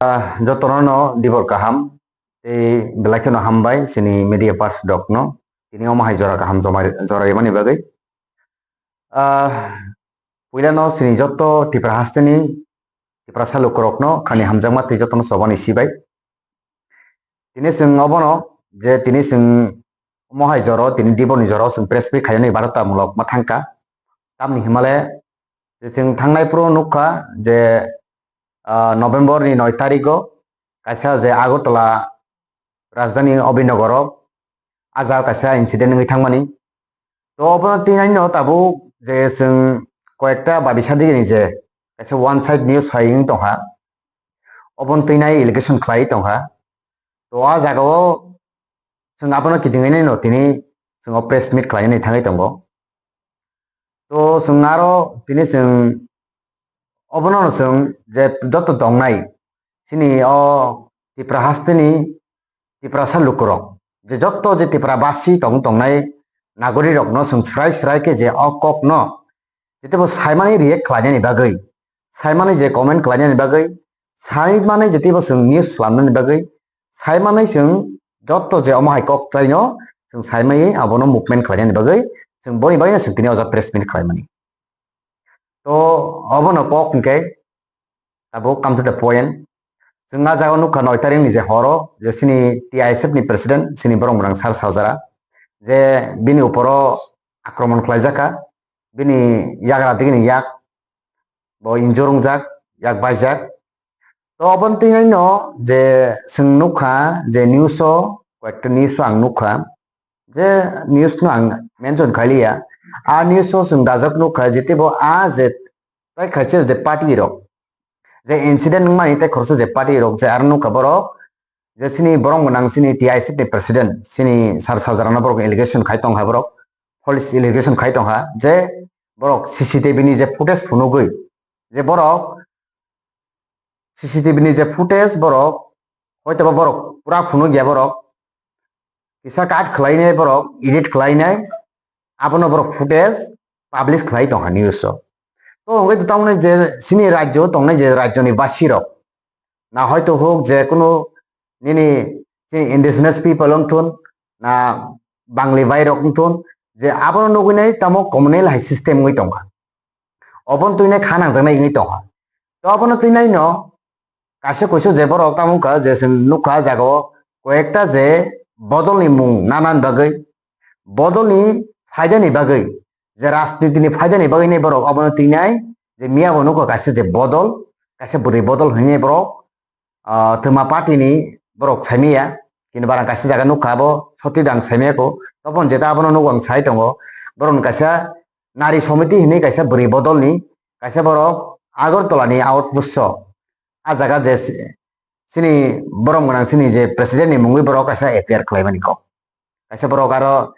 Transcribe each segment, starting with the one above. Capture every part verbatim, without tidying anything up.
Ah, jotono no dibor kaham tei belai kheno hambai chini media person rok no tini omo hai jora kaham jomai-, joraimani bagwi. Ah, puila no chini joto Tripura hasteni Tiprasa lukurok no khani hamjakma tei jotono chobani sibai. Tini chwng obono je tini chwng omo hai joro tini dibor ni joro chwng press meet khainani barota mulok ma thangkha. Tamni himale je chwng thangnai phuru nukha je, ah, November ni noi tarikgo kaisa je Agartala rajdhani Abhinanagaro ah jaga kaisa incident wngwi thangmani. To obono tinaino tabuk je chwng koyekta babi sadigini je kaisa one side news hai wng tongkha, obono tinai allegation khlai tongkha. To ah jagao chwng abono kitingwi naino tini chwng o press meet khlainani thangwi tongo. To chwng aro tini chwng obono chwng je joto tongnai chini o Tripura hasteni Tiprasa lukurok je joto je Tripura basi tong tongnai nagori rokno chwng srai srai khe je o kokno jete bo saimani react khlainani bagwi, saimani je comment khlainani bagwi, saimani jete bo chwng news slamnani bagwi, saimani chwng joto je omo hai kok taino chwng saimani abono movement khlainani bagwi chwng boni bagwino chwng tini o jaga press meet khlaimani. To obono kok hwnkhe abo come to the point. Chwng ah jagao nukha noi tarikni je horo je chini T I S F ni president chini borok mwnang Sar Sajara je bini uporo akromon khlaijak kha, bini yagra digini yak bo injure wngjak, yak baijak. To oboni twi naino je chwng nukha je news o, koyekta news o ang nukha, je news no ang mention khailiya. A news o chwng dajak nukha, jete bo a je tai khaisa je party rok, je incident wngmani tai khoroksa je party rok je aro nukha borok, je chini borok mwnang chini T I S F ni president, chini Sar Sajara no borok allegation khai tongkha borok, false allegation khai tongkha, je borok C C T V ni je footage phunugwi, je borok C C T V ni je footage borok, hoitoba borok pura phunukya borok, kisa cut khlainai borok, edit khlainai, abono borok footage publish khlai tongkha news o. To hwnkhe to tamoni je chini rajyo tongnai je rajyoni basirok, na hoito huk je kunu nini chini indigenous people wngthun, na Bangli bairok wngthun, je abono nugwi nai tamo communal hai system wngwi tongkha. Oboni twi nai kha nangjaknai wngwi tongkha. To abono twi naino kaisa kuisu je borok tamo wngkha je chwng nukha jagao koyekta je bodolni mung nanani bagwi, bodolni phaidani bagwi, je rajnitini phaidani bagwi nai borok obono twi nai je miya bo nukha kaisa je bodol, kaisa bwrwi bodol hinwi borok ah, twma party ni borok saimaya, kintu barang kaisa jaga nukha abo sotwi dang saimaya ko, tobon jeta abono nugo ang sai tongo, borok ni kaisa nari somiti hinwi kaisa bwrwi bodol ni kaisa borok Agartala ni outpost o, ah jaga je si-, chini borok mwnang chini je president ni mungwi borok kaisa F I R khlai mani kok, kaisa borok aro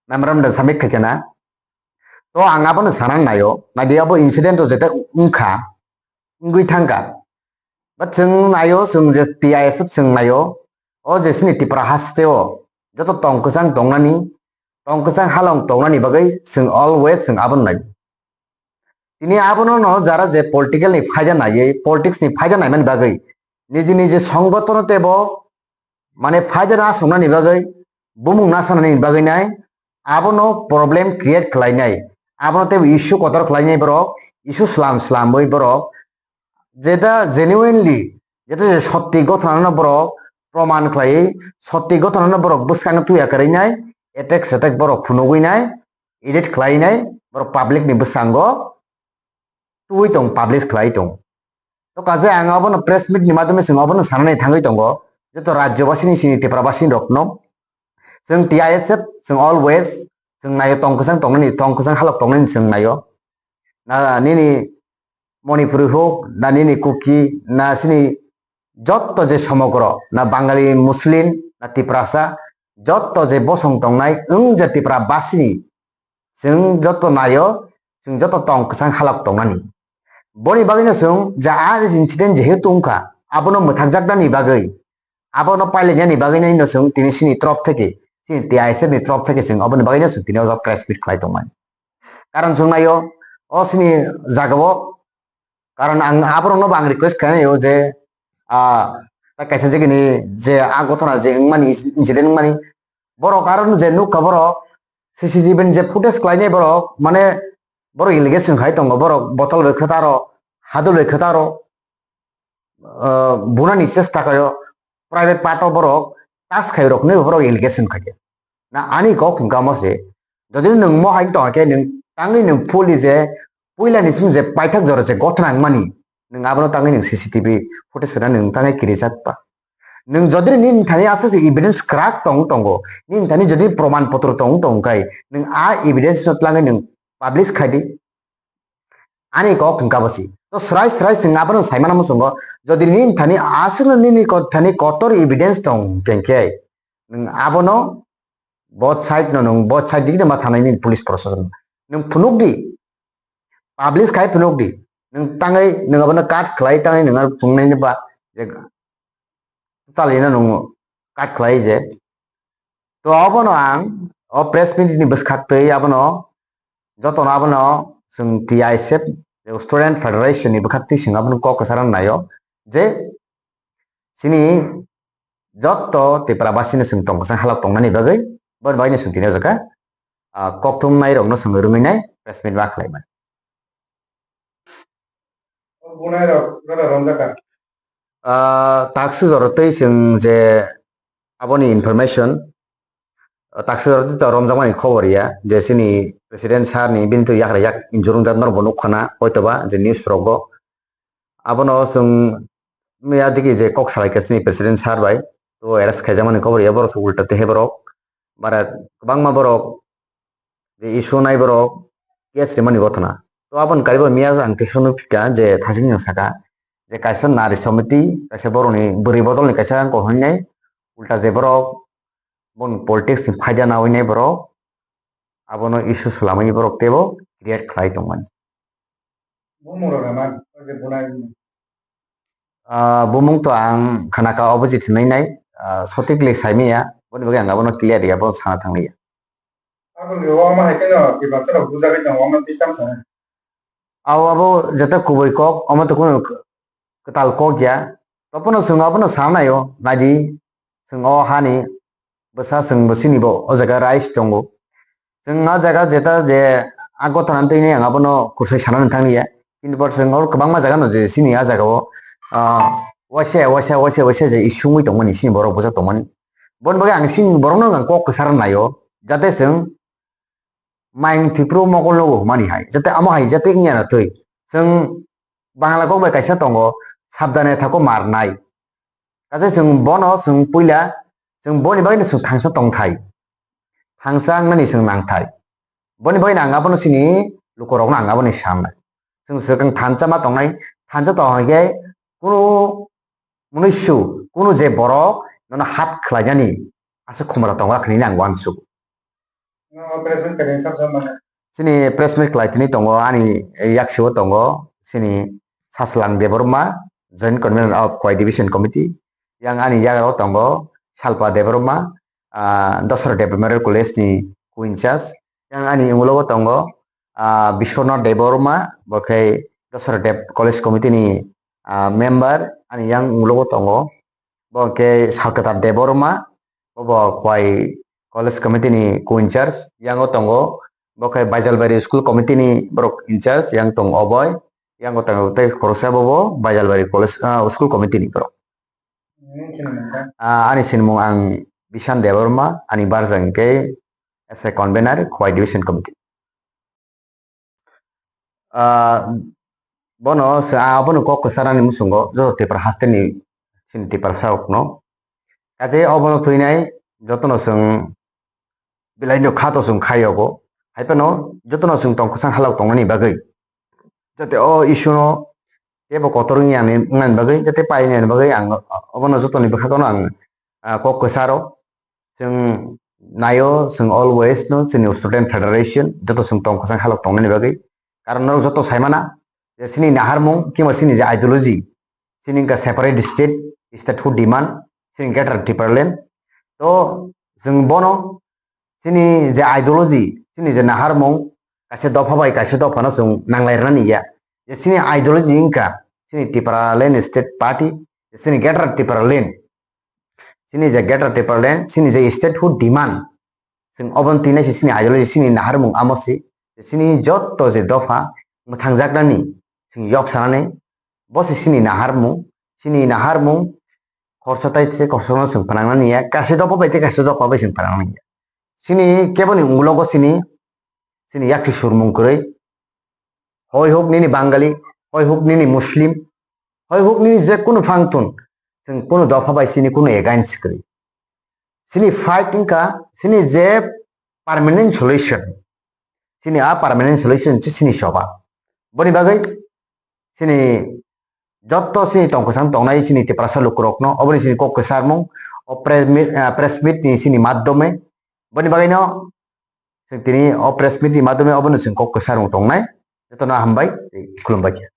memorandum submit khai khana. To ang abono sana naio, naidi abo incident o jeta wngkha, wngwi thangkha. But chwng naio, chwng je T I S F chwng naio, o je chini Tripura haste o joto tong kwchang tongnani, tong kwchang halong tongnani bagwi chwng always chwng abono naio. Tini abono no jara je political ni phaida naiwi, politics ni phaida naimani bagwi niji niji songotono tebo mane phaida na songnani bagwi, bumung na sanani bagwi nai, abono problem create khlainai, abono tebo issue kotor khlainai borok, issue slam slamwi borok, jeta genuinely, jeta je sotti gothana no borok proman khlaiwi, sotti gothana no borok bwskango tuya kwrwi nai, attack setek borok phunugwi nai, edit khlai nai, borok public ni bwskango twi tong, publish khlai tong. To kaje ang abono press meet ni madhyome chwng abono sanani thangwi tongo, je to rajyo basini sini Tripura basini rokno chwng T I S F chwng always chwng naio tong kwchang tongnani, tong kwchang halok tongnani chwng naio. Na nini Manipuri hok, na nini Kuki, na sini jotto je somogro, na Bangali Muslim, na Tiprasa, jotto je bosong tongnai wng je Tripura basini chwng joto naio, chwng joto tong kwchang halok tongnani. Boni bagwino chwng ja a incident jehetu wngkha, abono mwthakjaknani bagwi, abono pailainani bagwino chwng tini chini trop theke, chini T I S F ni trop theke chwng oboni bagwino chwng tini o press meet khlai tongmani. Karon chwng naio, o chini jagao, karon ang aborokno bo ang request khlainaio je, ah, ta kaisa jagani je a gotona je wngmani, incident wngmani, borok aro je nukha borok C C T V ni je footage khlainai borok, mane borok allegation khai tongo, borok botol bai khataro, hadol bai khataro, ah, bunani chesta khaio, private part o borok touch khai roknai borok allegation khaikhe. Na ani kok hwnkha omo se, jodi nwng mo hai tongkhe nwng tangwi nwng fully je puilani simi je paithak jora je gotna wngmani, nwng abono tangwi nwng C C T V footage rwna nwng tangwi kirijak ba. Nwng jodi nini thani aswk se evidence kwrak tong tongo, nini thani jodi proman potro tong tong khai, nwng a evidence no tlangwi nwng publish khai di. Ani kok hwnkha bosi. To srai srai swng abono saimano muchungo, jodi nini thani aswkno nini ko-, thani kotor evidence tong kengkhe, nwng abono both side no nwng both side dikhe ma thanai nini police proshashan. Nwng phunuk di, publish khai phunuk di. Nwng tangwi nwng abono cut khlai tangwi nwng aro phunuknaini ba je totally no nwng cut khlai je. To abono ang o press meet ni bwswk twi abono jotono abono chwng T I S F, Student Federation ni bwkhaktwi chwng abono kok kwcharo naio je chini jotto Tripura basino chwng tong kwchang halok tongnani bagwi, boni bagwino chwng tini o jaga, ah, kokthum nairokno chwng rwngwi nai press meet ma khlaimani. Ah, takswk jora twi chwng je aboni information, ah, takswk jora twi to romjakmani khobor ya, je chini president sir ni bini twi yakra yak injurung jak norok bo nukha na, hoitoba je news rogo. Abono chwng miya digi je kok salai khe chini president sir bai, to arrest khaijakmani khobor ya, borok se ulta tei he borok bara kwbangma borok je issue nai borok case rimani gotona. To aboni karibo miya ang teisa nukphikha je thasing no saka je kaisa nari somiti, kaisa borokni bwrwi bodolni kaisa wng kok hinwi nai, ulta je borok boni politics ni phaida nawi nai borok abono issue swlamwi borok teibo create khlai tongmani. Ah, bumung to ang khanaka opposite hinwi nai, ah, sotikli saimaya, boni bagwi ang abono clear ya, bono sana thangli ya. Aboni o ama hai kheno Tiprasa rok bujagwi tongo, omo twi tamo sana. Abo abo jeta kubui kok, omo to kunu k-, kwtal kok ya. Topono chwng abono sana naio, naidi chwng o hani bwsa chwng bo chini bo o jaga rights tongo. Chwng a jaga jeta je a gotha nang twi ang abono kusui sana nang thang ya. Kintu bor chwng oro kwbangma jaga no je chini a jaga o, ah, waisa waisa waisa waisa je isungwi tongmani chini borok bwsa tongmani. Boni bagwi ang chini borok no ang kok kwchar naio, jate chwng Maing Tripura mokol nogo hwnmani hai, jate amo hai jate wngya na twi. Chwng Bangla kok bai kaisa tongo, sabdane thako marnai. Kaisa chwng bono chwng puila, chwng boni bagwino chwng thangsa tongthai. Thangsa wngnani chwng nangthai. Boni bagwino ang abono chini lukurokno ang aboni sanai. Chwng swkang thansa ma tongnai, thansa tong hwnkhe kunu mwnwisu, kunu je borok nono hap khlainani aswk khumra tongo, hinwi ang uansugo. Chini press meet khlai tini tongo, ani yaksio tongo chini Saslang Debbarma, Joint Convener of Khowai Division Committee, yang ani yagra tongo Salpa Debbarma, ah, Dasarath Deb Memorial College ni co-in-charge, yang ani ulogo tongo, ah, Biswanath Debbarma, bo khe Dasarath Deb College Committee ni, ah, member, ani yang ulogo tongo, bo khe Salkatar Debbarma, bo bo Khowai College Committee ni co-in-charge, yango tongo, bo khe Baijalbari School Committee ni borok in-charge, yang tongo Oboi, yango tongo tei khoroksa bo bo Baijalbari College, ah, School Committee ni borok. Ah, ani sinimung ang Bishan Debbarma, ani barjak hwnkhe as a convener, Khowai Division Committee. Ah, bono se, ah, abono kok kwcharani muchungo joto Tipra hasteni chini Tiprasa rokno. Kaje obono twinai jotono chwng bilaino khato chwng khayogo. Hai phano jotono chwng tong kwchang halok tongnani bagwi. Jate o issue no teibo kotor wngya ni, wngnani bagwi, jate painani bagwi ang obono jotoni bwkhakno ang, ah, kok kwcharo. Chwng naio, chwng always no chini student federation, joto chwng tong kwchang halok tongnani bagwi. Karon norok joto saimana, je chini naharmung, kima chini je ideology, chini wngkha separate state, statehood demand, chini greater Tipraland. To chwng bono chini je ideology, chini je naharmung, kaisa dopha bai kaisa dophano chwng nanglai rwnani ya. Je chini ideology wngkha chini Tipraland State Party, Chini Greater Tipraland, chini je Greater Tipraland, chini je statehood demand, chwng obo twi nai se chini ideology, chini naharmung amo se, chini jotto je dopha mwthangjaknani chwng yok sanani, bo se chini naharmung, chini naharmung khorsa tai se khorsa no chwng phanangnani ya, kaisa dopha bai tei kaisa dopha bai chwng phanangnani ya. Chini keboni ulogo chini, chini yakti surmung kwrwi, hoi huk nini Bangali, hoi huk nini Muslim, hoi huk nini je kunu phang thun, chwng kunu dopha bai chini kunu against kwrwi. Chini fight wngkha chini je permanent solution. Chini a permanent solution se chini soba. Boni bagwi chini jotto chini tongkwsang tongnai chini Tiprasa lukurokno oboni chini kok kwcharmung o press meet, ah, press meet ni chini madhyome. Boni bagwino chwng tini o press meet ni madhyome obono chwng kok kwcharmung tongnai. Jotono hambai, khulumbai khe.